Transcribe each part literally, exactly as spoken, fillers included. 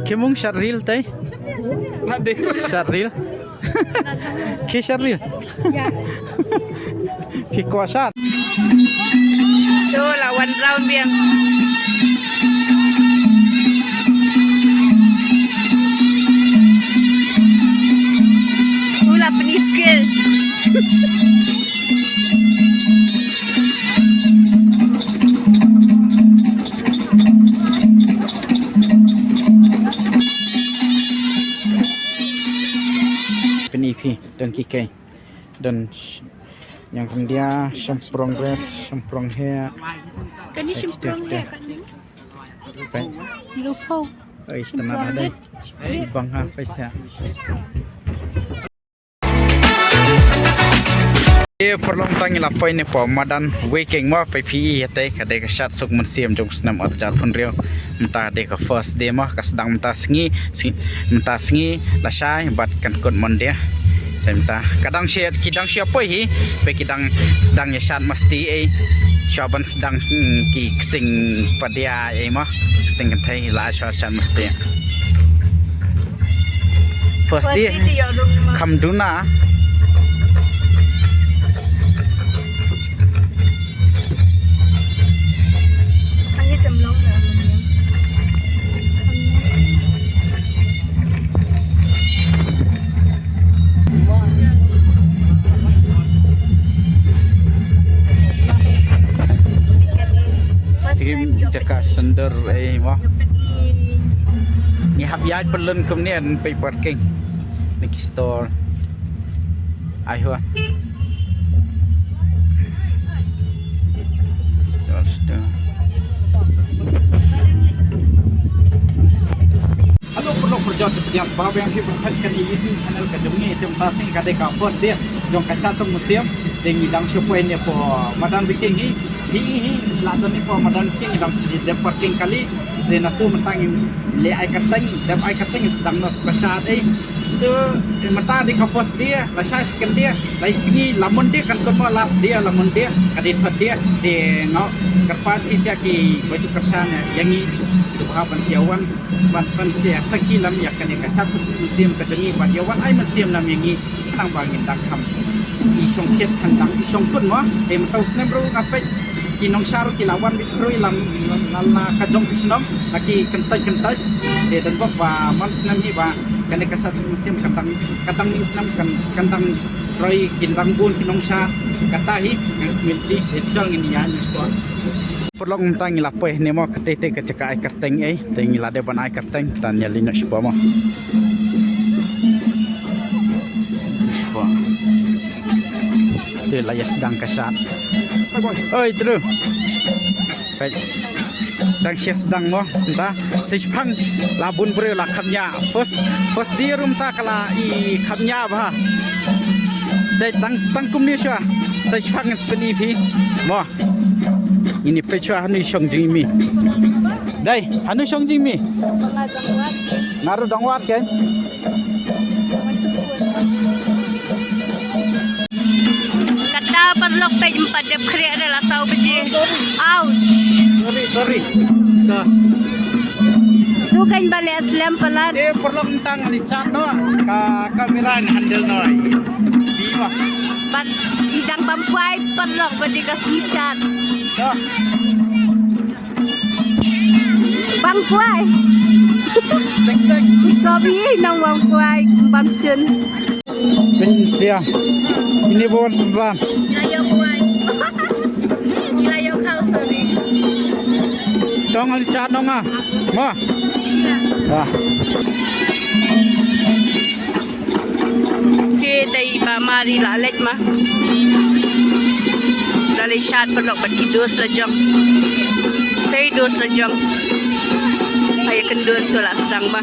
Ki mung shad reel te. Shad reel. Ki shad reel. Ki kwah shad. To la wan round biang. U la pyni skill. Pyni phi, don ki kei. Don sh-, ñiangkyndia, shymprong red, shymprong heh. Kane shymprong heh, kane. Peit. Lupau. Ai, tena ada. Bang ha, peit sha. Te paralok, mynta ngi la poi ne hapoh madan Wiking mo, peit phi ïa te, ka dei ka shad suk mynsiem jong u snem arhajar arphew hynriew. Mynta dei ka first day mo, ka sdang mynta sngi, sngi, mynta sngi lashai bad kan kut Monday. Te mynta ka dang shu, ki dang shu poi hi, peit ki dang sdang ïa shad masti ei. Shuwa ban sdang, hmm, ki ksing padia ei mo, ksing kynthei la shuwa shad masti. First day kham duna. Team jaka sender ei mo. Ngi hap ïaid pynlong kumne, peit parking. Niki store. Ai hua. Store, store. Hello paralok parajor, te pdiang sngewbha biang phi ban peit kane ka YouTube channel ka jong ngi. Te mynta sngi ka dei ka first day jong ka shad suk mynsiem. Te ngi dang shu poi ne hapoh madan Wiking hi. Hi hi, la don ne hapoh madan Wiking, ngi dang shu dep parking kali. Te nangtu mynta ngin leh ai kyrteng, dep ai kyrteng, sdang noh shu ka shad ei. Te mynta dei ka first day, lashai second day, lai sngi la Monday kan kut mo, last day la Monday, ka dei third day. Te nga kyrpad phi sha kiba ju kyrshan ïa ngi, sngewbha ban sa ïa wan. Bad ban sa ïa sakhi lem ïa kane ka shad suk mynsiem ka jong ngi bad ïa wan ai mynsiem lem ïa ngi khnang ba ngin dang kham i shong shet, khnang dang i shong kut mo. Te mynta u snem ruh nga peit ki nongshad ruh ki la wan bit khrui lem la, la ka jong ki shnong la ki kyntait kyntait. Te don bok ba man snem hi ba kane ka shad suk mynsiem kan dang, kan dang i snem kan, kan dang roi, kin dang bun ki nongshad. Kata hi ngan kmen ti te jong ngin ïa ngi sport. Paralok, mynta ngi la poi ne mo, kata te ka jaka ai kyrteng ei, te ngi la dep ban ai kyrteng, te ngi ïa leit noh shapoh mo. Shapoh. Te la ïa sdang ka shad. Oi, tru. Peit. Dang shu sdang mo, mynta. Sa shiphang la bun briew la kham ñiah. First, first day ruh mynta ka la i kham ñiah bha. Dei tang, tang kumne shuwa. Sa shiphang ngan sa pyni phi. Mo. Ngin ïa peit shuwa hano i shong jong i mei. Dei, hano i shong jong i mei? Nga ruh dang wad keiñ. Kata paralok peit, ym pat dep khreh re, la saw baje. Ouch. Sorry, sorry. Ka. Tu keiñ ba leh slem palat. Eh, paralok, tang ni chat noh. Ka kamera ni handle noh. Di ma. Bad i dang bam kwai paralok ba dei ka sngi shad. Ka. Bam kwai. Tek tek. Ko bi nang bam kwai, bam shun. Pyntia. Ini bawon pynran. Ila yo kwai. Ila yo kau, sorry. Tong ali chat nong ah. Ma. Wah. Te dei ba Mari la leit ma. La leit shad paralok bad ki dos la jong. Te dos la jong. Ai kynduh tu la sdang ba.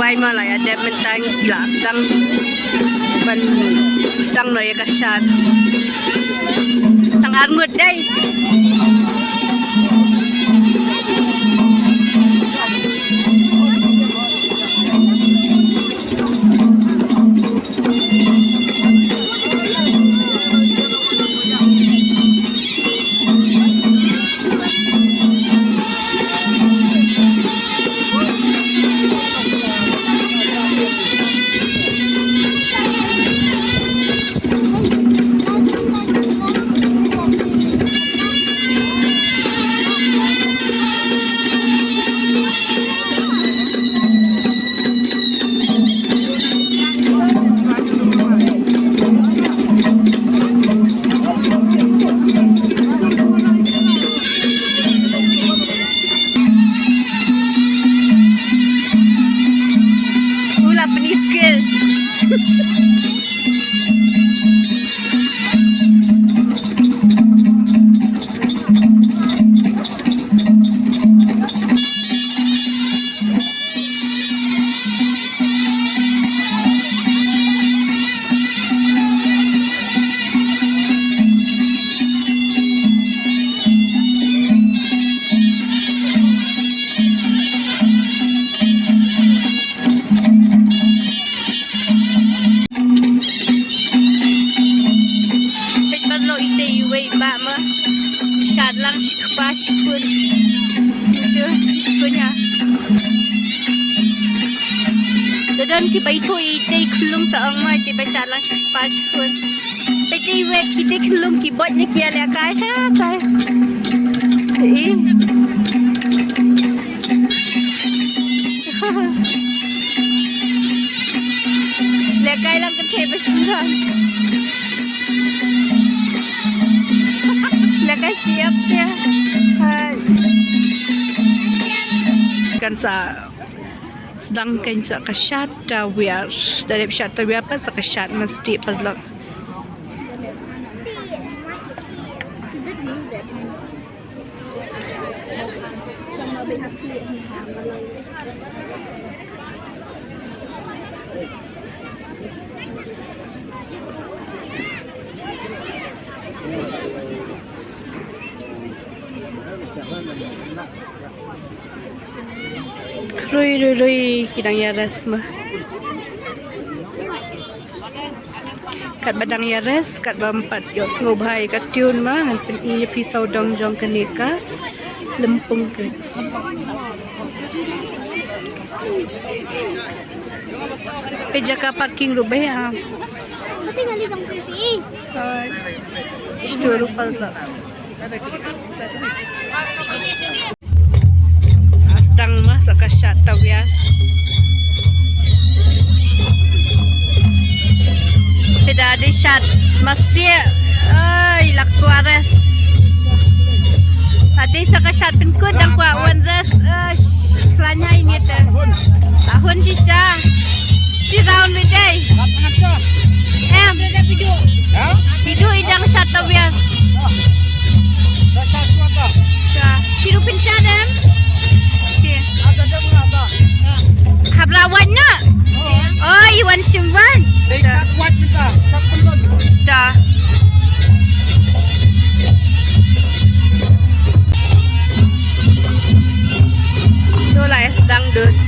Ai ma la ïa dep mynta ngi la sdang ban sdang noh ïa ka shad. Tang ar ngut dei. Ula peniskil. Peit paralok ite iwei i bah ma. Shad lang shi kpa shi khun. Ito, shi khun ïa. Da don kiba ithuh ite i khyllung sa ong ma, kiba shad lang shi kpa shi khun. Peit iwei ite i khyllung ki bot ne ki ïa lehkai shatai. Ih. Lehkai lang kynthei ba shisha. Lehkai siap te. Hai. Kan sa sdang kan sa ka shad tawiar. Da dep shad tawiar pat sa ka shad masti paralok. Khrui rui rui ki dang ïa rest ma. Katba dang ïa rest, katba ym pat ïohsngew bha ïa ka tune ma, ngan pyni ïa phi sawdong jong kane ka lympung ka. Peit jaka parking ruh ba ïa. Pati ngali jong phi phi. Ai. Shtua ruh paralok. Sdang ma sa ka shad tawiar. Te da dei shad masti. Ai, lak suares. Ade sa ka shad pynkut dang kwah wan rest. Ai, khlaiñ ïa ini te. Tahun shisha. Shi round ni dei. Em. Idu i dang shad tawiar. Ki ruh pynshad em. Hap la wan na. Oh, i wan shim wan. Da. To la es dang dus.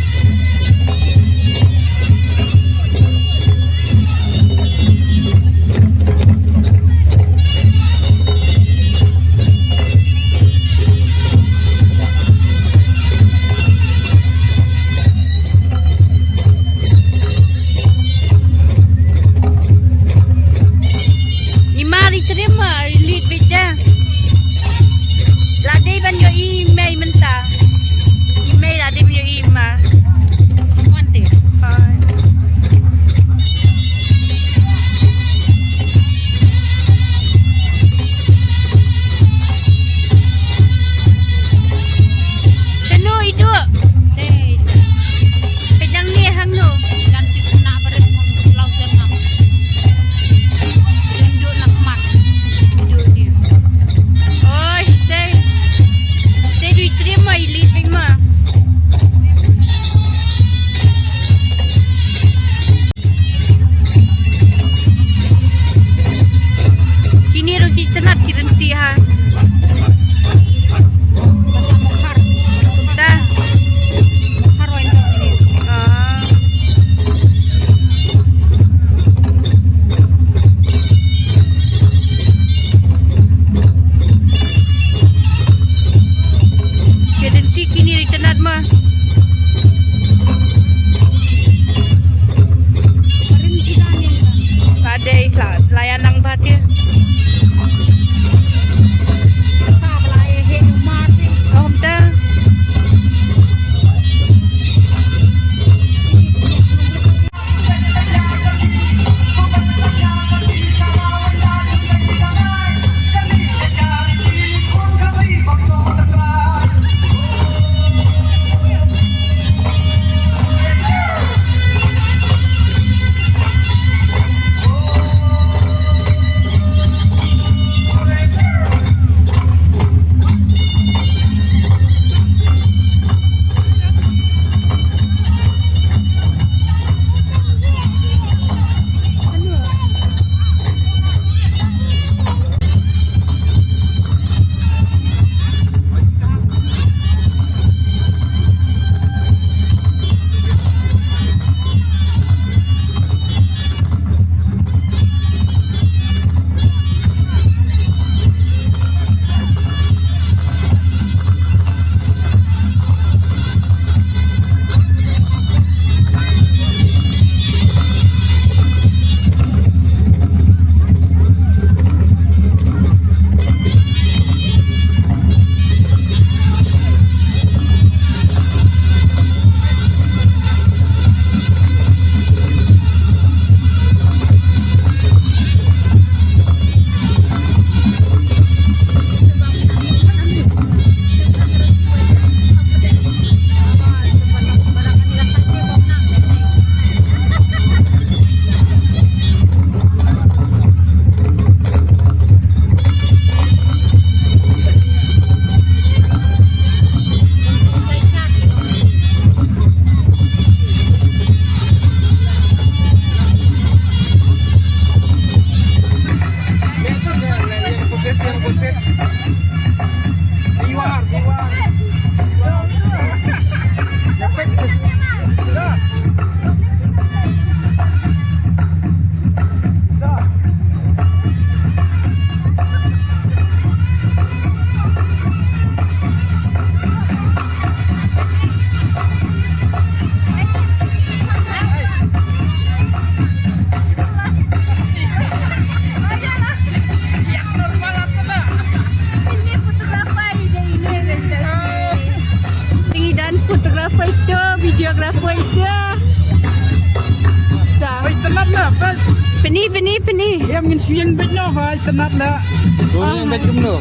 Pini, pini, pini. Em ngin shu ïeng beit noh ba itynnad la. Ïeng beit kumno?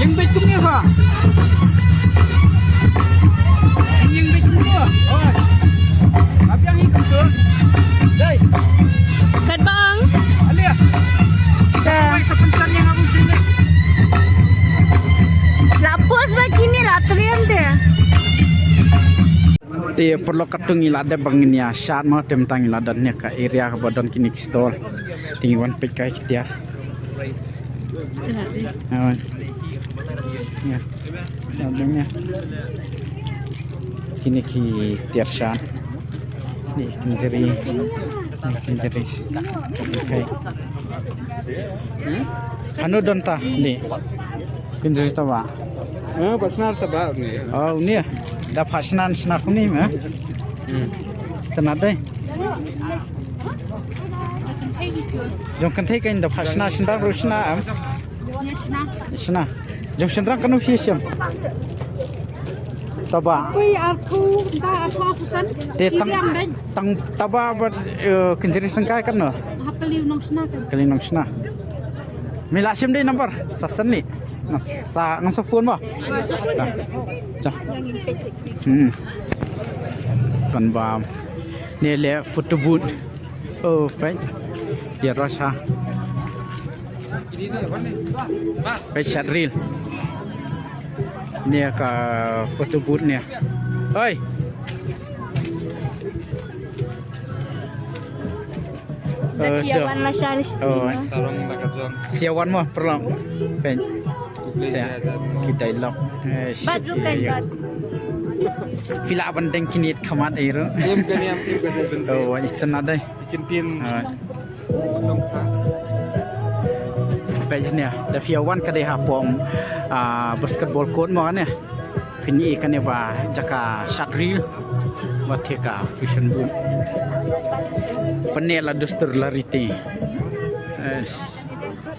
Ïeng beit kumno ba? Ïeng beit kumno? Oi. Abiang hi kumto. Dei. Kat bang. Alia. Sa. Oi, sa pynsan ïeng abu sini. La pos ba kini la triam te. Te paralok katto ngi la dep ba ngin ïa shad mo, te mynta ngi la don ne ka area kaba don kine ki stall. Te ngi wan peit kai ki tiar. Ïa. Ïa don ne. Kine ki tiar shad. Ni kynjri. Ni kynjri. Okay. Hano don ta ni? Kynjri taba. Eh, ba snar taba ni. Oh, ni. Da phah snar snar ni ma. Hmm. Tena dei. Jong kan thei kan da phah snar snar ru snar am. Snar. Jong shynrang kano phi shem? Taba. Kui arku da arku kusan. Te tang tang taba ba, eh, kynjri sengkai kano? Hapeli nong sna kan. Kali nong sna. Mi la shem dei number. Sa seni. Ngan sa ngan sa phone ba. Cha. Cha. Hmm. Kan ba. Ni le photo booth. Oh, peit. Ïa rasa. Peit shad reel. Ni ka photo booth ni. Hoi. Eh, sia wan la shah ni. Oh. Sia wan mo paralok. Peit. Sia. Kita ilok. Eh, bad shit, rukan iya. Bad. Phi lah ban deng kine khmat ïa ru. Em kane am phi ka deng. Oh, wan itynnad dei. Kin tin. Ah. Peit ne, da phi wan ka dei ha pom, ah, basketball court mo ne. Phin ïohi kane ba jaka shad reel. Ba te ka fashion boom. Pyneh la dustur la riti. Eh,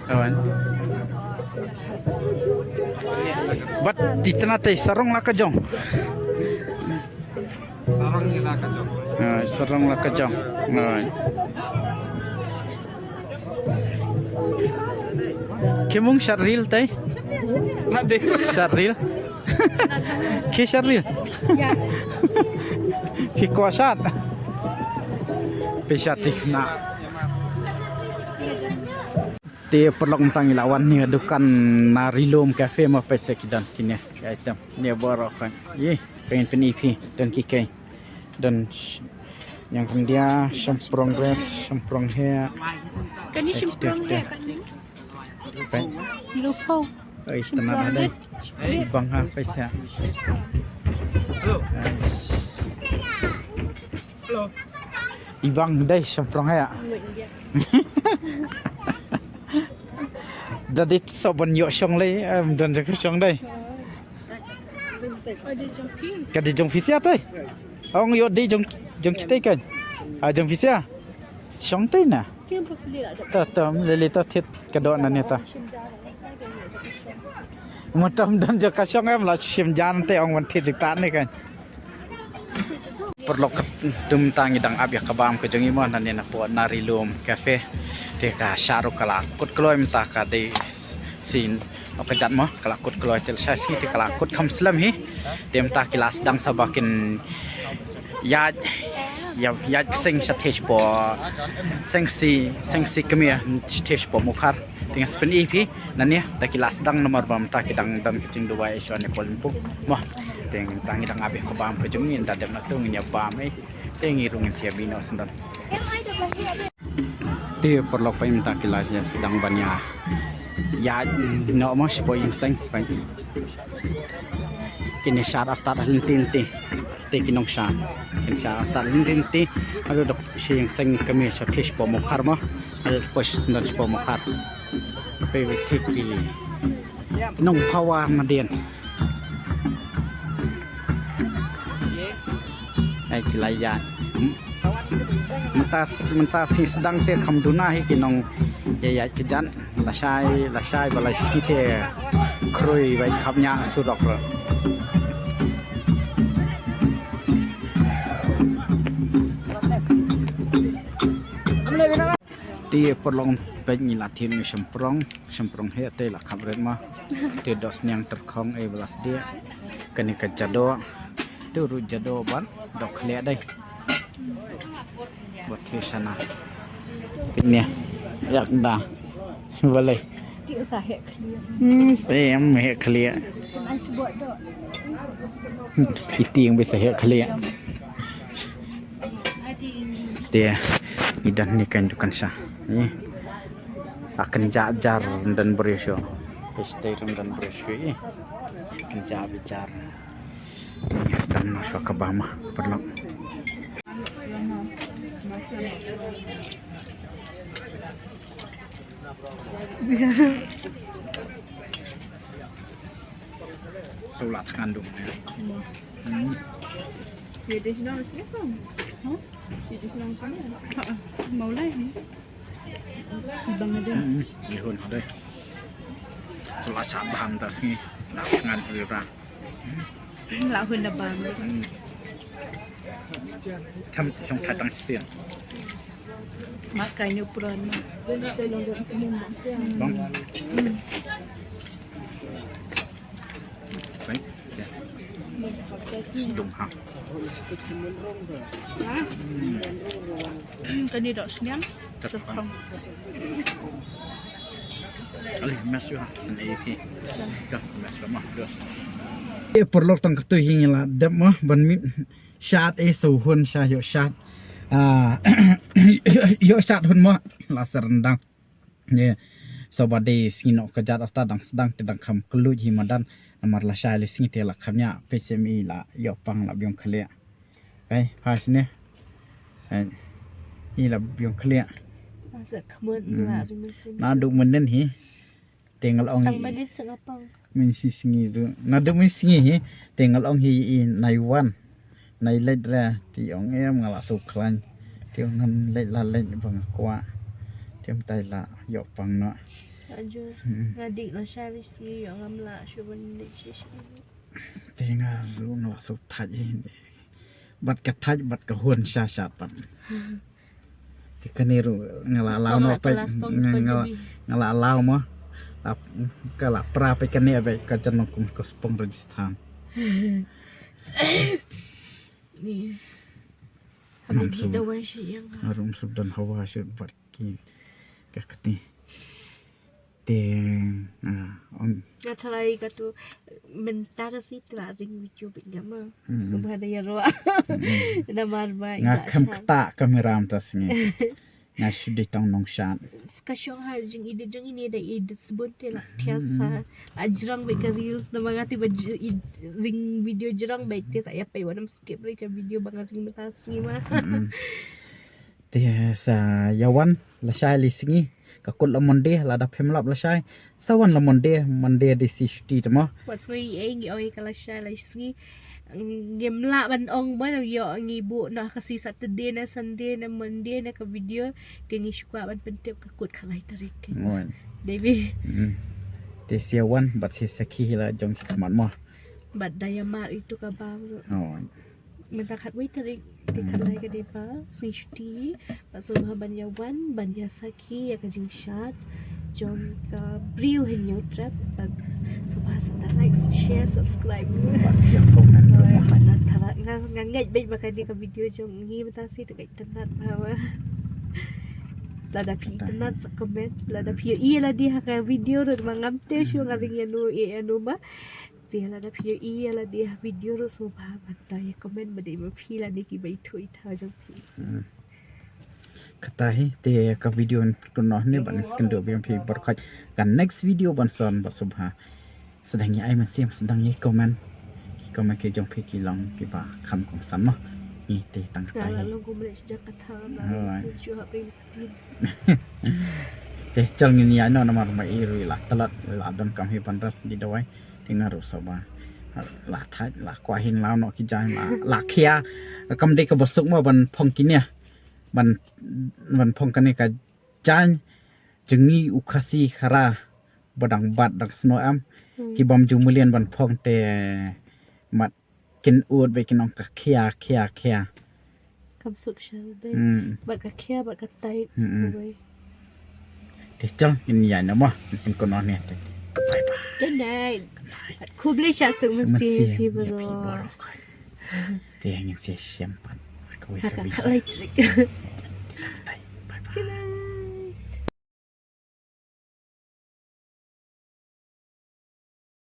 kawan. Bad itynnad te sarong la ka jong. Sarong ïa la ka jong. Ah, sarong la ka jong. Ah. Ki mung shad reel te? Shad reel. Ki shad reel. Ïa. Ki kwah shad. Phi shad tik na. Te paralok mynta ngi la wan ne dukan Narilum Cafe mo, peit sa ki don kine ki item. Ne baroh kan. Ye, peit pyn-i phi don ki kei. Don sh-, ïing khyndiat, shymprong red, shymprong heh. Kane shymprong heh kane. Peit. Lo pau. Ai, tena dei. Bang ha, peit sa. I bang dei shymprong heh. Da dei soh ban ïoh shong lei, em, don jaka shong dei. Ka dei jong phi sia te. Ong ïoh dei jong, jong kita kan. Ah, jong phi sia. Shong te na. Ta ta lili ta thit ka doh na ne ta. Mutam don jaka shong em la shim jan te ong wan thit jik ta ne kan. Paralok, mynta ngi dang ap ïa ka bam ka jong ngi mo, na ne na pdeng Narilum Cafe. Te ka sha ruh ka la kut kloi mynta ka dei sien, o ka jat mo, ka la kut kloi te la sha sien te ka la kut kham slem hi. Te mynta ki la sdang sa ba kin ïaid, ïaid, ïaid seng sha thie shapoh, seng si, seng si kmie sha thie shapoh Mukhar. Te ngan sa pyni phi na ne da ki la sdang namar ba mynta ki dang don ka jingduwai sha ne Kuala Lumpur mo. Te mynta ngi dang ap ïa ka bam ka jong ngi, ynda dep na tu ngin ïa bam ei. Te ngi ruh ngin sa ïa bino syndon. Te paralok, peit mynta ki la ïa sdang ban ïa ïaid noh mo shapoh ïing seng, peit. Kine shad artat lynti lynti. Te ki nongshad kin shad artat lynti lynti. Haduh dok sha ïing seng kmie sha thie shapoh Mukhar mo. Haduh dok sha syndon shapoh Mukhar. Peit, peit ki nongphawa nadien. Ai, ki la ïaid. Mynta, mynta sdang te kham duna hi ki nong ïaid ïaid ki jan. Lashai, lashai ba la shu te khrui ba khap ñiah surok ruh. Te paralok, peit ngi la thied ngi shymprong, shymprong heh te la khap rit ma. Te dohsniang tyrkhong ei ba la sdiah. Kane ka jadoh. Te ruh jadoh ban doh khlieh dei. Bad heh shana. Peit ne. Ïak da. Balei. Ti sa heh khlieh. Hmm, tem heh khlieh. Kan ai sbot doh. Iti yang bisa heh khlieh. Te i don ne kan dukan sha. Ni. Akan jajar dan berisyo. Pistay dan berisyo. Akan jajar. Te sdang na shuwa kaba ma paralok. Sulat kandung. Hmm. Sini sini sini kan? Hah? Sini sini sini. Ha, mau lah ni. Bang ada. Hmm. Ihun dei. Sulat sat baham tas ni. Nak ngan rira. Lah hun da bang. Hmm. Tham song khatang sian. Makai ni pran. Bang. Baik. Ya. Sedung ha. Kan ni dohsniang. Tyrkhong. Alih mas yu ha. Sen A P. Dah mas mah dos. Paralok, tang katto hi ngi la dep ma ban mih shad, eh, shu hun sha ïoh shad. Ah, ïoh shad hun ma la sdang. Ye. Shuwa ba dei sngi noh ka jat arta dang sdang te dang kham kylluid hi madan. Namar lashai lai sngi te la kham ñiah, peit sha i la ïoh pang la biang khlieh. Ei, phai sini. Ei. I la biang khlieh. Masa khmut. Hmm. La ri machine. Naduh mynnin hi. Te nga la ong hi. Tang mynnin sa nga pang. Mynshi sngi ruh. Naduh mynshi sngi hi. Te nga la ong hi i nai wan. Nai leit re. Te ong em nga la shu khlaiñ. Te ong ngam leit la leit ba nga kwah. Te mynta la ïoh pang noh. Ajur. Hmm. Nga dei lashai lai sngi ïoh ngam lah shu ban leit shi sngi. Te nga ruh nga la shu thait hi. Bad ka thait bad ka hun sha sha pat. Te kane ruh nga la allow noh peit, nga la allow mo. Ka la pra peit kane ba ka jan long kum ka spong Rajasthan. Ni. Nga ruh shu don hawa shu bad ki ka kti. Te, ah, ong. Nga tharai katu mynta ka sngi te la ring video bad nga ma. Sngewbha da ïaroh. Namar ba nga kham ktah kamera mynta sngi. Nga shu dei tang nongshad. Ka shong ha jingedit jong ngi ne da edit sbun te la thiah sa. La jrong bad ka reels namar nga te ba ring video jrong bad te sa ïa peit wat nym skip re ka video ba nga ring mynta sngi ma. Te sa ïa wan lashai lai sngi. Ka kut la Monday, lada phim lap lashai. Sa wan la Monday, Monday dei shi shuti te mo. Wat sngi ei ngi ong ka lashai lai sngi. Ngim lah ban ong ba ïoh ngi buh noh ka shi Saturday ne Sunday ne Monday ne ka video. Te ngi shu kwah ban pyntip ka kut ka lai tarik. Dei bi. Te shi wan bad shi sakhi hi la jong ki khmat mo. Bad da ïa mar itu ka bam ruh. Mynta khatwei tarik, te khatlai ka dei ba sngi shuti. Bad sngewbha ban ïa wan ban ïa sakhi ïa ka jingshad jong ka briew Hynñiewtrep. Bad sngewbha sa da like, share, subscribe. Bad sa comment. Bad na tharai nga, nga ngeit beit ba kane ka video jong ngi mynta shi te ka itynnad bha. Lada phi itynnad sa comment, lada phi ïohi ïa lade ha ka video ruh ma ngam tip shuh nga ring ïano ïano ma. Te lada phi ïohi ïa lade ha video ruh sngewbha ban da ïa comment ba dei ma phi lane kiba ithuh ithaw jong phi. Kata hi te ka video kano ne ban skynduh biang phi baroh ka next video ban son ba sngewbha. Sdang ïa ai mynsiem sdang ïa comment. Ki comment ki jong phi ki long kiba kham kongsan mo. Ngi te tang kata hi. Long kum leh sejak kata ba shu hap ring. Te chal ngin ïa no namar ma i ruh la tlot la don kam hi ban ras di dawai. Te nga ruh sngewbha la thait la kwah hin la noh ki jaiñ la khia. Kam dei kaba suk mo ban phong kine ban ban phong kane ka jaiñ jong ngi u Khasi Khara ba dang bat dang snoh em. Ki bym ju mlien ban phong te mat kin ud ba kin ong ka khia khia khia. Kam suk sha dei. Bad ka khia bad ka tait. Te chal ngin ïa na mo. Ngin kynnoh ne te. Bye bye. Good night. Khublei shibun sha phi baroh. Te ngin sa ïashem pat. Kawei Ha ka kawei. Khatlei Trik. Bye bye.